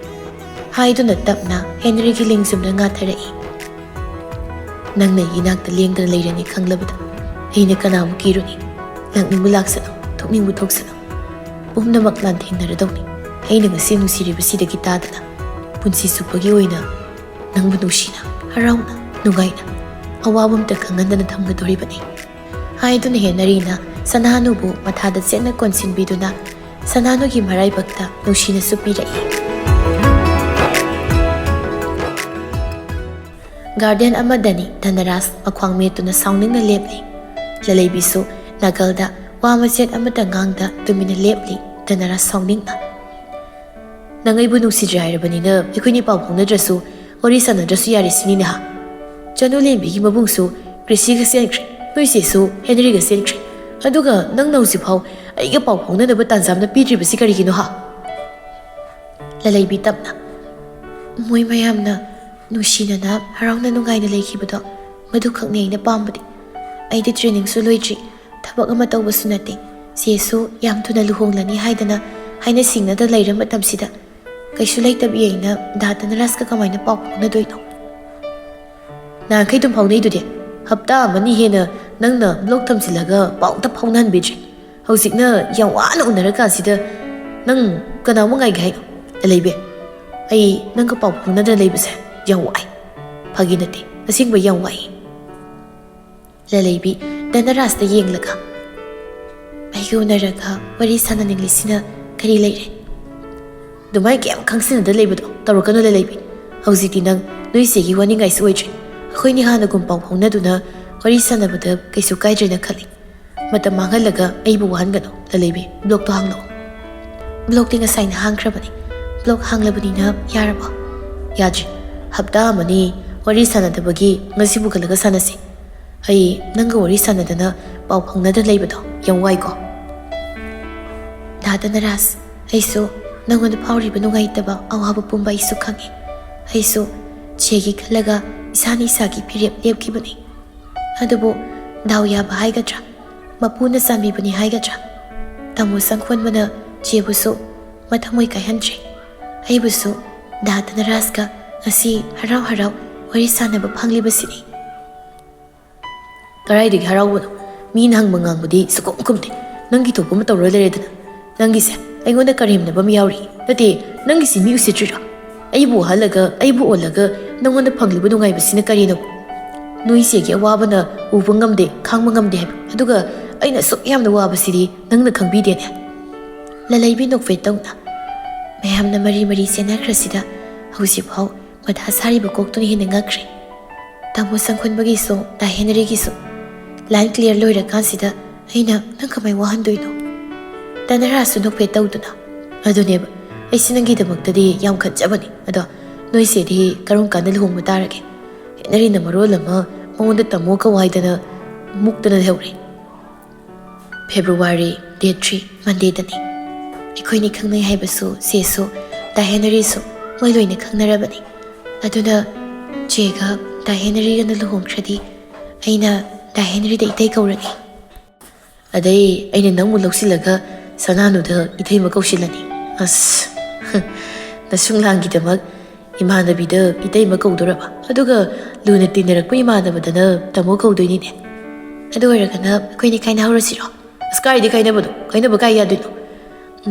ꯍꯥꯏꯗꯨꯅ ꯇꯞꯅ ꯍꯦꯅꯔꯤꯒꯤ ꯂꯦꯡꯖꯨꯝꯗ ꯉꯥꯊꯔꯛꯏ꯫ ꯅꯪꯅ ꯑꯩꯒꯤ ꯏꯅꯥꯛꯇ ꯂꯦꯡꯗꯅ ꯂꯩꯔꯅꯤ ꯈꯪꯂꯕꯗ ꯑꯩꯅ ꯀꯅꯥꯕꯨ ꯀꯤꯔꯨꯅꯤ? ꯂꯥꯛꯅꯤꯡꯕ ꯂꯥꯛꯁꯅꯨ, ꯊꯣꯛꯅꯤꯡꯕ ꯊꯣꯛꯁꯅꯨ꯫ ꯄꯨꯝꯅꯃꯛ ꯂꯥꯟꯊꯦꯡꯅꯔꯗꯧꯅꯤ꯫ ꯑꯩꯅ ꯉꯁꯤ ꯅꯨꯡꯁꯤꯔꯤꯕꯁꯤꯗꯒꯤ ꯇꯥꯗꯅ ꯄꯨꯟꯁꯤ ꯆꯨꯞꯄꯒꯤ ꯑꯣꯏꯅ ꯅꯪꯕꯨ ꯅꯨꯡꯁꯤꯅ, ꯍꯔꯥꯎꯅ, ꯅꯨꯡꯉꯥꯏꯅ ꯑꯋꯥꯕ ꯑꯝꯇ ꯈꯪꯍꯟꯗꯅ ꯊꯝꯒꯗꯣꯔꯤꯕꯅꯤ ꯍꯥꯏꯗꯨꯅ ꯍꯦꯟꯅꯔꯤꯅ ꯁꯅꯥꯅꯨꯕꯨ ꯃꯊꯥꯗ ꯆꯦꯠꯅ ꯀꯣꯟꯁꯤꯟꯕꯤꯗꯨꯅ ꯁꯅꯥꯅꯨꯒꯤ ꯃꯔꯥꯏꯕꯛꯇ ꯅꯨꯡꯁꯤꯅꯁꯨ ꯄꯤꯔꯛꯏ꯫ ꯒꯥꯔꯗꯦꯟ ꯑꯃꯗꯅꯤ ꯙꯅꯔꯥꯖ ꯃꯈ꯭ꯋꯥꯡ ꯃꯦꯠꯇꯨꯅ ꯁꯥꯎꯅꯤꯡꯅ ꯂꯦꯞꯂꯤ꯫ ꯂꯂꯩꯕꯤꯁꯨ ꯅꯥꯀꯜꯗ ꯋꯥ ꯃꯆꯦꯠ ꯑꯃꯠꯇ ꯉꯥꯡꯗ ꯇꯨꯃꯤꯟꯅ ꯂꯦꯞꯂꯤ꯫ ꯙꯅꯔꯥꯖ ꯁꯥꯎꯅꯤꯡꯅ, "ꯅꯪ ꯑꯩꯕꯨ ꯅꯨꯡꯁꯤꯗ꯭ꯔꯦ ꯍꯥꯏꯔꯕꯅꯤꯅ ꯑꯩꯈꯣꯏꯅꯤ ꯄꯥꯎ ꯐꯥꯎꯅꯗ꯭ꯔꯁꯨ ꯋꯥꯔꯤ ꯁꯥꯟꯅꯗ꯭ꯔꯁꯨ ꯌꯥꯔꯦ ꯁꯤꯅꯤꯅꯦ ꯍꯥ?" ꯆꯅꯨꯂꯦꯝꯕꯤꯒꯤ ꯃꯕꯨꯡꯁꯨ ꯀ꯭ꯔꯤꯁꯤꯒ ꯆꯦꯟꯈ꯭ꯔꯦ, ꯅꯣꯏ ꯆꯦꯁꯨ ꯍꯦꯅꯔꯤꯒ ꯆꯦꯟꯈ꯭ꯔꯦ, ꯑꯗꯨꯒ ꯅꯪꯅ ꯍꯧꯖꯤꯛꯐꯥꯎ ꯑꯩꯒ ꯄꯥꯎ ꯐꯥꯎꯅꯅꯕ ꯇꯥꯟꯖꯥ ꯑꯃ ꯄꯤꯗ꯭ꯔꯤꯕꯁꯤ ꯀꯔꯤꯒꯤꯅꯣ ꯍꯥ? ꯂꯂꯩꯕꯤ ꯇꯞꯅ, "ꯃꯣꯏ ꯃꯌꯥꯝꯅ ꯅꯨꯡꯁꯤꯅꯅ ꯍꯔꯥꯎꯅ ꯅꯨꯡꯉꯥꯏꯅ ꯂꯩꯈꯤꯕꯗꯣ ꯃꯗꯨꯈꯛꯅꯤ ꯑꯩꯅ ꯄꯥꯝꯕꯗꯤ꯫ ꯑꯩꯗꯤ ꯇ꯭ꯔꯦꯅꯤꯡꯁꯨ ꯂꯣꯏꯗ꯭ꯔꯤ, ꯊꯕꯛ ꯑꯃ ꯇꯧꯕꯁꯨ ꯅꯠꯇꯦ, ꯆꯦꯁꯨ ꯌꯥꯝ ꯊꯨꯅ ꯂꯨꯍꯣꯡꯂꯅꯤ ꯍꯥꯏꯗꯅ ꯍꯥꯏꯅ ꯁꯤꯡꯅꯗ ꯂꯩꯔ ꯃꯇꯝꯁꯤꯗ ꯀꯩꯁꯨ ꯂꯩꯇꯕꯤ ꯑꯩꯅ ꯗꯥ ꯙꯅꯔꯥꯖꯀ ꯀꯃꯥꯏꯅ ꯄꯥꯎ ꯐꯥꯎꯅꯗꯣꯏꯅꯣ?" "ꯅꯍꯥꯟꯈꯩ ꯑꯗꯨꯝ ꯐꯥꯎꯅꯩꯗꯨꯗꯤ꯫ ꯍꯞꯇꯥ ꯑꯃꯅꯤ ꯍꯦꯟꯅ ꯅꯪꯅ ꯕ꯭ꯂꯣꯛ ꯊꯝꯖꯤꯜꯂꯒ ꯄꯥꯎ ꯑꯝꯇ ꯐꯥꯎꯅꯍꯟꯕꯤꯗ꯭ꯔꯤ꯫ ꯍꯧꯖꯤꯛꯅ ꯌꯥꯝ ꯋꯥꯅ ꯎꯅꯔꯀꯥꯟꯁꯤꯗ ꯅꯪ ꯀꯅꯥꯃꯨꯛ ꯉꯥꯏꯒꯦ ꯍꯥꯏꯅꯣ?" "ꯂꯂꯩꯕꯤ, ꯑꯩ ꯅꯪꯒ ꯄꯥꯎ ꯐꯥꯎꯅꯗꯅ ꯂꯩꯕꯁꯦ ꯌꯥꯝ ꯋꯥꯏ꯫ ꯐꯥꯒꯤ ꯅꯠꯇꯦ, ꯑꯁꯦꯡꯕ ꯌꯥꯝ ꯋꯥꯏ꯫" ꯂꯂꯩꯕꯤ ꯙꯅꯔꯥꯖꯇ ꯌꯦꯡꯂꯒ, "ꯑꯩꯒ ꯎꯅꯔꯒ ꯋꯥꯔꯤ ꯁꯥꯟꯅꯅꯤꯡꯂꯤꯁꯤꯅ ꯀꯔꯤ ꯂꯩꯔꯦ?" "ꯑꯗꯨꯃꯥꯏꯅ ꯀꯩꯝ ꯈꯪꯁꯤꯟꯅꯗ ꯂꯩꯕꯗꯣ ꯇꯧꯔꯛꯀꯅꯨ ꯂꯂꯩꯕꯤ꯫ ꯍꯧꯖꯤꯛꯇꯤ ꯅꯪ ꯅꯣꯏ ꯆꯦꯒꯤ ꯋꯥꯅꯤꯡꯉꯥꯏꯁꯨ ꯑꯣꯏꯗ꯭ꯔꯦ꯫ ꯑꯩꯈꯣꯏꯅꯤ ꯍꯥꯟꯅꯒꯨꯝ ꯄꯥꯎ ꯐꯥꯎꯅꯗꯨꯅ ꯋꯥꯔꯤ ꯁꯥꯟꯅꯕꯗ ꯀꯩꯁꯨ ꯀꯥꯏꯗ꯭ꯔꯦꯅ ꯈꯜꯂꯤ꯫ ꯃꯇꯝ ꯃꯥꯡꯍꯜꯂꯒ ꯑꯩꯕꯨ ꯋꯥꯍꯟꯒꯅꯨ ꯂꯂꯩꯕꯤ, ꯕ꯭ꯂꯣꯛꯇꯣ ꯍꯥꯡꯂꯛꯑꯣ꯫" "ꯕ꯭ꯂꯣꯛꯇꯤ ꯉꯁꯥꯏꯅ ꯍꯥꯡꯈ꯭ꯔꯕꯅꯤ꯫ ꯕ꯭ꯂꯣꯛ ꯍꯥꯡꯂꯕꯅꯤꯅ ꯌꯥꯔꯕꯣ?" "ꯌꯥꯗ꯭ꯔꯤ꯫ ꯍꯞꯇꯥ ꯑꯃꯅꯤ ꯋꯥꯔꯤ ꯁꯥꯟꯅꯗꯕꯒꯤ ꯉꯁꯤ ꯄꯨꯈꯠꯂꯒ ꯁꯥꯟꯅꯁꯤ꯫ ꯑꯩ ꯅꯪꯒ ꯋꯥꯔꯤ ꯁꯥꯟꯅꯗꯅ ꯄꯥꯎ ꯐꯥꯎꯅꯗꯅ ꯂꯩꯕꯗꯣ ꯌꯥꯝ ꯋꯥꯏꯀꯣ꯫" "ꯗꯥ ꯙꯅꯔꯥꯖ, ꯑꯩꯁꯨ ꯅꯪꯉꯣꯟꯗ ꯐꯥꯎꯔꯤꯕ ꯅꯨꯡꯉꯥꯏꯇꯕ ꯑꯋꯥꯕ ꯄꯨꯝꯕ ꯑꯩꯁꯨ ꯈꯪꯉꯤ꯫ ꯑꯩꯁꯨ ꯆꯦꯒꯤ ꯈꯜꯂꯒ ꯏꯁꯥꯅ ꯏꯁꯥꯒꯤ ꯐꯤꯔꯦꯞ ꯂꯦꯞꯈꯤꯕꯅꯤ꯫ ꯑꯗꯨꯕꯨ ꯗꯥꯎ ꯌꯥꯕ ꯍꯥꯏꯒꯗ꯭ꯔꯥ, ꯃꯄꯨꯅ ꯆꯥꯟꯕꯤꯕꯅꯤ ꯍꯥꯏꯒꯗ꯭ꯔꯥ, ꯇꯥꯃꯣ ꯁꯪꯈꯣꯟꯕꯅ ꯆꯦꯕꯨꯁꯨ ꯃꯊꯃꯣꯏ ꯀꯥꯏꯍꯟꯗ꯭ꯔꯦ꯫ ꯑꯩꯕꯨꯁꯨ ꯗꯥ ꯙꯅꯔꯥꯖꯀ ꯉꯁꯤ ꯍꯔꯥꯎ ꯍꯔꯥꯎ ꯋꯥꯔꯤ ꯁꯥꯟꯅꯕ ꯐꯪꯂꯤꯕꯁꯤꯅꯤ꯫" "ꯀꯗꯥꯏꯗꯒꯤ ꯍꯔꯥꯎꯕꯅꯣ? ꯃꯤꯅ ꯍꯪꯕ ꯉꯥꯡꯕꯗꯤ ꯁꯨꯈꯨꯝ ꯈꯨꯝꯗꯦ꯫ ꯅꯪꯒꯤ ꯊꯣꯛꯄ ꯑꯃ ꯇꯧꯔ ꯂꯩꯔꯦꯗꯅ꯫ ꯅꯪꯒꯤꯁꯦ ꯑꯩꯉꯣꯟꯗ ꯀꯔꯦꯝꯅꯕ ꯑꯃ ꯌꯥꯎꯔꯤ꯫ ꯅꯠꯇꯦ, ꯅꯪꯒꯤꯁꯤ ꯃꯤ ꯎꯁꯤꯠꯇ꯭ꯔꯤꯔꯣ? ꯑꯩꯕꯨ ꯋꯥꯍꯜꯂꯒ, ꯑꯩꯕꯨ ꯑꯣꯜꯂꯒ ꯅꯪꯉꯣꯟꯗ ꯐꯪꯂꯤꯕ ꯅꯨꯡꯉꯥꯏꯕꯁꯤꯅ ꯀꯔꯤꯅꯣ?" ꯅꯣꯏ ꯆꯦꯒꯤ ꯑꯋꯥꯕꯅ ꯎꯕ ꯉꯝꯗꯦ, ꯈꯥꯡꯕ ꯉꯝꯗꯦ ꯍꯥꯏꯕ꯫ ꯑꯗꯨꯒ ꯑꯩꯅ ꯑꯁꯨꯛ ꯌꯥꯝꯅ ꯋꯥꯕꯁꯤꯗꯤ ꯅꯪꯅ ꯈꯪꯕꯤꯗꯦꯅꯦ꯫ ꯂꯂꯩꯕꯤ ꯅꯣꯛꯐꯦꯠ ꯇꯧꯅ ꯃꯌꯥꯝꯅ ꯃꯔꯤ ꯃꯔꯤ ꯆꯦꯟꯅꯈ꯭ꯔꯁꯤꯗ ꯍꯧꯖꯤꯛꯐꯥꯎ ꯃꯊꯥ ꯁꯥꯔꯤꯕ ꯀꯣꯛꯇꯨꯅ ꯍꯦꯟꯅ ꯉꯛꯈ꯭ꯔꯦ꯫ ꯇꯥꯃꯣ ꯁꯪꯈꯨꯟꯕꯒꯤꯁꯨ, ꯗꯥ ꯍꯦꯅꯔꯤꯒꯤꯁꯨ꯫ line clear ꯂꯣꯏꯔꯀꯥꯟꯁꯤꯗ ꯑꯩꯅ ꯅꯪ ꯀꯃꯥꯏ ꯋꯥꯍꯟꯗꯣꯏꯅꯣ? ꯇꯅꯔꯥꯁꯨ ꯅꯣꯛꯐꯦꯠ ꯇꯧꯗꯨꯅ, ꯑꯗꯨꯅꯦꯕ, ꯑꯩꯁꯦ ꯅꯪꯒꯤꯗꯃꯛꯇꯗꯤ ꯌꯥꯝ ꯈꯟꯖꯕꯅꯤ꯫ ꯑꯗꯣ ꯅꯣꯏ ꯆꯦꯗꯤ ꯀꯔꯝ ꯀꯥꯟꯗ ꯂꯨꯍꯣꯡꯕ ꯇꯥꯔꯒꯦ? ꯍꯦꯅꯔꯤꯅ ꯃꯔꯣꯜ ꯑꯃ ꯃꯉꯣꯟꯗ ꯇꯥꯃꯣ ꯀꯧ ꯍꯥꯏꯗꯅ ꯃꯨꯛꯇꯅ ꯂꯩꯍꯧꯔꯦ꯫ February date three, Mondayꯗꯅꯤ꯫ ꯑꯩꯈꯣꯏꯅꯤ ꯈꯪꯅꯩ ꯍꯥꯏꯕꯁꯨ ꯆꯦꯁꯨ, ꯗꯥ ꯍꯦꯅꯔꯤꯁꯨ ꯃꯣꯏ ꯂꯣꯏꯅ ꯈꯪꯅꯔꯕꯅꯤ꯫ ꯑꯗꯨꯅ ꯆꯦꯒ ꯗꯥ ꯍꯦꯅꯔꯤꯒꯅ ꯂꯨꯍꯣꯡꯈ꯭ꯔꯗꯤ ꯑꯩꯅ ꯗꯥ ꯍꯦꯅꯔꯤꯗ ꯏꯇꯩ ꯀꯧꯔꯒꯦ꯫ ꯑꯗꯩ ꯑꯩꯅ ꯅꯪꯕꯨ ꯂꯧꯁꯤꯜꯂꯒ ꯁꯅꯥꯅꯨꯗ ꯏꯇꯩꯃ ꯀꯧꯁꯤꯜꯂꯅꯤ꯫ ꯑꯁ, ꯅꯁꯨꯡꯂꯥꯡꯒꯤꯗꯃꯛ ꯏꯃꯥꯟꯅꯕꯤꯗ ꯏꯇꯩꯃ ꯀꯧꯗꯣꯔꯕ? ꯑꯗꯨꯒ ꯂꯨꯅ ꯇꯤꯟꯅꯔꯛꯄ ꯏꯃꯥꯟꯅꯕꯗꯅ ꯇꯥꯃꯣ ꯀꯧꯗꯣꯏꯅꯤꯅꯦ꯫ ꯑꯗꯨ ꯑꯣꯏꯔꯒꯅ ꯑꯩꯈꯣꯏꯅꯤ ꯀꯥꯏꯅꯍꯧꯔꯁꯤꯔꯣ? ꯑꯁ, ꯀꯥꯏꯗꯤ ꯀꯥꯏꯅꯕꯅꯣ? ꯀꯥꯏꯅꯕ ꯀꯥꯏ ꯌꯥꯗꯣꯏꯅꯣ?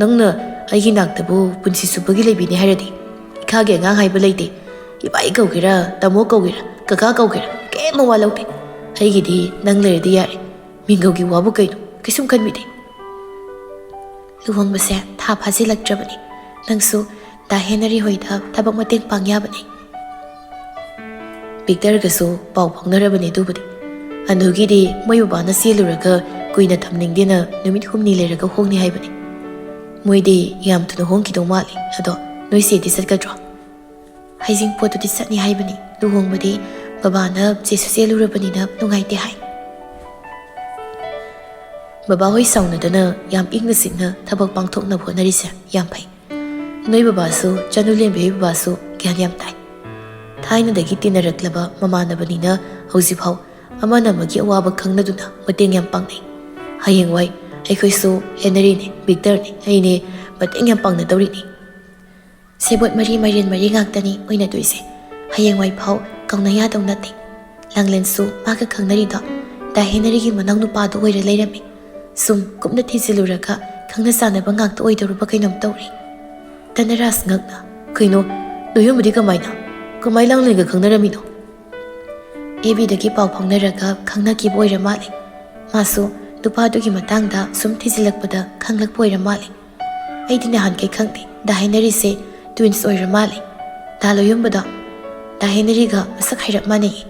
ꯅꯪꯅ ꯑꯩꯒꯤ ꯅꯥꯛꯇꯕꯨ ꯄꯨꯟꯁꯤ ꯆꯨꯞꯄꯒꯤ ꯂꯩꯕꯤꯅꯤ ꯍꯥꯏꯔꯗꯤ, ꯏꯈꯥꯒꯤ ꯑꯉꯥꯡ ꯍꯥꯏꯕ ꯂꯩꯇꯦ꯫ ꯏꯕꯥꯏ ꯀꯧꯒꯦꯔꯥ, ꯇꯥꯃꯣ ꯀꯧꯒꯦꯔꯥ, ꯀꯀꯥ ꯀꯧꯒꯦꯔꯥ, ꯀꯩꯝ ꯃꯋꯥ ꯂꯧꯗꯦ꯫ ꯑꯩꯒꯤꯗꯤ ꯅꯪ ꯂꯩꯔꯗꯤ ꯌꯥꯔꯦ꯫ ꯃꯤꯡꯒꯧꯒꯤ ꯋꯥꯕꯨ ꯀꯩꯅꯣ? ꯀꯩꯁꯨꯝ ꯈꯟꯕꯤꯗꯦ꯫ ꯂꯨꯍꯣꯡꯕꯁꯦ ꯊꯥ ꯐꯥꯖꯤꯜꯂꯛꯇ꯭ꯔꯕꯅꯤ꯫ ꯅꯪꯁꯨ ꯗꯥ ꯍꯦꯅꯔꯤ ꯍꯣꯏꯗ ꯊꯕꯛ ꯃꯇꯦꯡ ꯄꯥꯡ ꯌꯥꯕꯅꯤ꯫ ꯕꯤꯛꯇꯔꯒꯁꯨ ꯄꯥꯎ ꯐꯥꯎꯅꯔꯕꯅꯤ꯫ ꯑꯗꯨꯕꯨꯗꯤ ꯑꯅꯨꯒꯤꯗꯤ ꯃꯣꯏ ꯕꯕꯥꯅ ꯆꯦꯜꯂꯨꯔꯒ ꯀꯨꯏꯅ ꯊꯝꯅꯤꯡꯗꯦꯅ ꯅꯨꯃꯤꯠ ꯍꯨꯝꯅꯤ ꯂꯩꯔꯒ ꯍꯣꯡꯅꯤ ꯍꯥꯏꯕꯅꯤ꯫ ꯃꯣꯏꯗꯤ ꯌꯥꯝ ꯊꯨꯅ ꯍꯣꯡꯈꯤꯗꯧ ꯃꯥꯜꯂꯤ꯫ ꯑꯗꯣ ꯅꯣꯏ ꯆꯦꯗꯤ ꯆꯠꯀꯗ꯭ꯔꯣ? ꯍꯩꯖꯤꯡꯄꯣꯠꯇꯨꯗꯤ ꯆꯠꯅꯤ ꯍꯥꯏꯕꯅꯤ꯫ ꯂꯨꯍꯣꯡꯕꯗꯤ ꯕꯕꯥꯅ ꯆꯦꯁꯨ ꯆꯦꯜꯂꯨꯔꯕꯅꯤꯅ ꯅꯨꯡꯉꯥꯏꯇꯦ ꯍꯥꯏ꯫ ꯕꯕꯥꯍꯣꯏ ꯁꯥꯎꯅꯗꯅ ꯌꯥꯝ ꯏꯪꯅ ꯆꯤꯛꯅ ꯊꯕꯛ ꯄꯥꯡꯊꯣꯛꯅꯕ ꯍꯣꯠꯅꯔꯤꯁꯦ ꯌꯥꯝ ꯐꯩ꯫ ꯅꯣꯏ ꯕꯕꯥꯁꯨ, ꯆꯅꯨꯂꯦꯝꯕꯤ ꯍꯣꯏ ꯕꯕꯥꯁꯨ ꯒ꯭ꯌꯥꯟ ꯌꯥꯝ ꯇꯥꯏ꯫ ꯊꯥꯏꯅꯗꯒꯤ ꯇꯤꯟꯅꯔꯛꯂꯕ ꯃꯃꯥꯟꯅꯕꯅꯤꯅ ꯍꯧꯖꯤꯛꯐꯥꯎ ꯑꯃꯅ ꯑꯃꯒꯤ ꯑꯋꯥꯕ ꯈꯪꯅꯗꯨꯅ ꯃꯇꯦꯡ ꯌꯥꯝ ꯄꯥꯡꯅꯩ꯫ ꯍꯌꯦꯡꯋꯥꯏ ꯑꯩꯈꯣꯏꯁꯨ ꯍꯦꯅꯔꯤꯅꯦ, ꯕꯤꯛꯇꯔꯅꯦ, ꯑꯩꯅꯦ ꯃꯇꯦꯡ ꯌꯥꯝ ꯄꯥꯡꯅꯗꯧꯔꯤꯅꯤ꯫ ꯁꯦꯕꯣꯠ ꯃꯔꯤ ꯃꯥꯏꯔꯦꯟ ꯃꯔꯤ ꯉꯥꯛꯇꯅꯤ ꯑꯣꯏꯅꯗꯣꯏꯁꯦ꯫ ꯍꯌꯦꯡꯋꯥꯏ ꯐꯥꯎ ꯀꯧꯅ ꯌꯥꯗꯧ ꯅꯠꯇꯦ꯫ ꯂꯥꯡꯂꯦꯟꯁꯨ ꯃꯥꯒ ꯈꯪꯅꯔꯤꯗꯣ ꯗꯥ ꯍꯦꯅꯔꯤꯒꯤ ꯃꯅꯥꯎ ꯅꯨꯄꯥꯗꯨ ꯑꯣꯏꯔ ꯂꯩꯔꯝꯃꯤ꯫ ꯁꯨꯝ ꯀꯨꯞꯅ ꯊꯤꯖꯤꯜꯂꯨꯔꯒ ꯈꯪꯅ ꯆꯥꯟꯅꯕ ꯉꯥꯛꯇ ꯑꯣꯏꯗꯧꯔꯕ ꯀꯩꯅꯣꯝ ꯇꯧꯔꯦ꯫ ꯇꯅꯔꯥꯖ ꯉꯛꯅ, "ꯀꯩꯅꯣ? ꯅꯌꯨꯝꯕꯨꯗꯤ ꯀꯃꯥꯏꯅ? ꯀꯃꯥꯏ ꯂꯥꯡꯂꯦꯟꯒ ꯈꯪꯅꯔꯝꯃꯤꯅꯣ?" ꯑꯦꯐ ꯕꯤꯗꯒꯤ ꯄꯥꯎ ꯐꯥꯎꯅꯔꯒ ꯈꯪꯅꯈꯤꯕ ꯑꯣꯏꯔ ꯃꯥꯜꯂꯦ꯫ ꯃꯥꯁꯨ ꯅꯨꯄꯥꯗꯨꯒꯤ ꯃꯇꯥꯡꯗ ꯁꯨꯝ ꯊꯤꯖꯤꯜꯂꯛꯄꯗ ꯈꯪꯂꯛꯄ ꯑꯣꯏꯔ ꯃꯥꯜꯂꯦ꯫ ꯑꯩꯗꯤ ꯅꯍꯥꯟꯈꯩ ꯈꯪꯗꯦ ꯗꯥ ꯍꯦꯅꯔꯤꯁꯦ ꯇ꯭ꯋꯤꯟꯁ ꯑꯣꯏꯔ ꯃꯥꯜꯂꯦ꯫ ꯗꯥ ꯂꯣꯌꯨꯝꯕꯗꯣ ꯗꯥ ꯍꯦꯅꯔꯤꯒ ꯃꯁꯛ ꯍꯥꯏꯔꯞ ꯃꯥꯟꯅꯩꯌꯦ꯫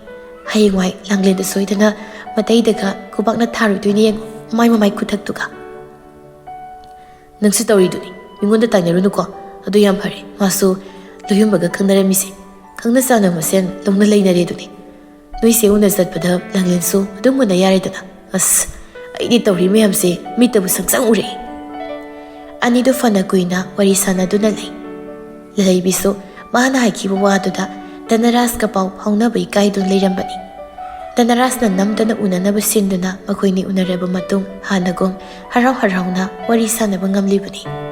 ꯍꯌꯦꯡꯋꯥꯏ ꯂꯥꯡꯂꯦꯟꯗ ꯁꯣꯏꯗꯅ ꯃꯇꯩꯗꯒ ꯈꯨꯕꯥꯛꯅ ꯊꯥꯔꯨꯗꯣꯏꯅꯦ ꯌꯦꯡꯉꯣ, ꯃꯥꯏ ꯃꯃꯥꯏ ꯈꯨꯊꯛꯇꯨꯒ꯫ "ꯅꯪꯁꯨ ꯇꯧꯔꯤꯗꯨꯅꯤ, ꯃꯤꯉꯣꯟꯗ ꯇꯥꯏꯅꯔꯨꯅꯨꯀꯣ꯫ ꯑꯗꯨ ꯌꯥꯝ ꯐꯔꯦ, ꯃꯥꯁꯨ ꯂꯣꯌꯨꯝꯕꯒ ꯈꯪꯅꯔꯝꯃꯤꯁꯦ꯫ ꯈꯪꯅ ꯆꯥꯟꯅ ꯃꯁꯦꯟ ꯂꯧꯅ ꯂꯩꯅꯔꯦ ꯑꯗꯨꯅꯤ꯫ ꯅꯣꯏꯁꯦ ꯎꯅ ꯆꯠꯄꯗ ꯂꯥꯡꯂꯦꯟꯁꯨ ꯑꯗꯨꯝ ꯎꯅ ꯌꯥꯔꯦꯗꯅ꯫ ꯑꯁ, ꯑꯩꯗꯤ ꯇꯧꯔꯤ ꯃꯌꯥꯝꯁꯦ ꯃꯤꯠꯇꯕꯨ ꯁꯪꯁꯪ ꯎꯔꯦ꯫" ꯑꯅꯤꯗꯨ ꯐꯅ ꯀꯨꯏꯅ ꯋꯥꯔꯤ ꯁꯥꯟꯅꯗꯨꯅ ꯂꯩ꯫ ꯂꯂꯩꯕꯤꯁꯨ ꯃꯥꯅ ꯍꯥꯏꯈꯤꯕ ꯋꯥꯗꯨꯗ ꯙꯅꯔꯥꯖꯀ ꯄꯥꯎ ꯐꯥꯎꯅꯕ ꯏꯀꯥꯏꯗꯨꯅ ꯂꯩꯔꯝꯕꯅꯤ꯫ ꯙꯅꯔꯥꯖꯅ ꯅꯝꯗꯅ ꯎꯅꯅꯕ ꯁꯤꯟꯗꯨꯅ ꯃꯈꯣꯏꯅꯤ ꯎꯅꯔꯕ ꯃꯇꯨꯡ ꯍꯥꯟꯅꯒꯨꯝ ꯍꯔꯥꯎ ꯍꯔꯥꯎꯅ ꯋꯥꯔꯤ ꯁꯥꯟꯅꯕ ꯉꯝꯂꯤꯕꯅꯤ꯫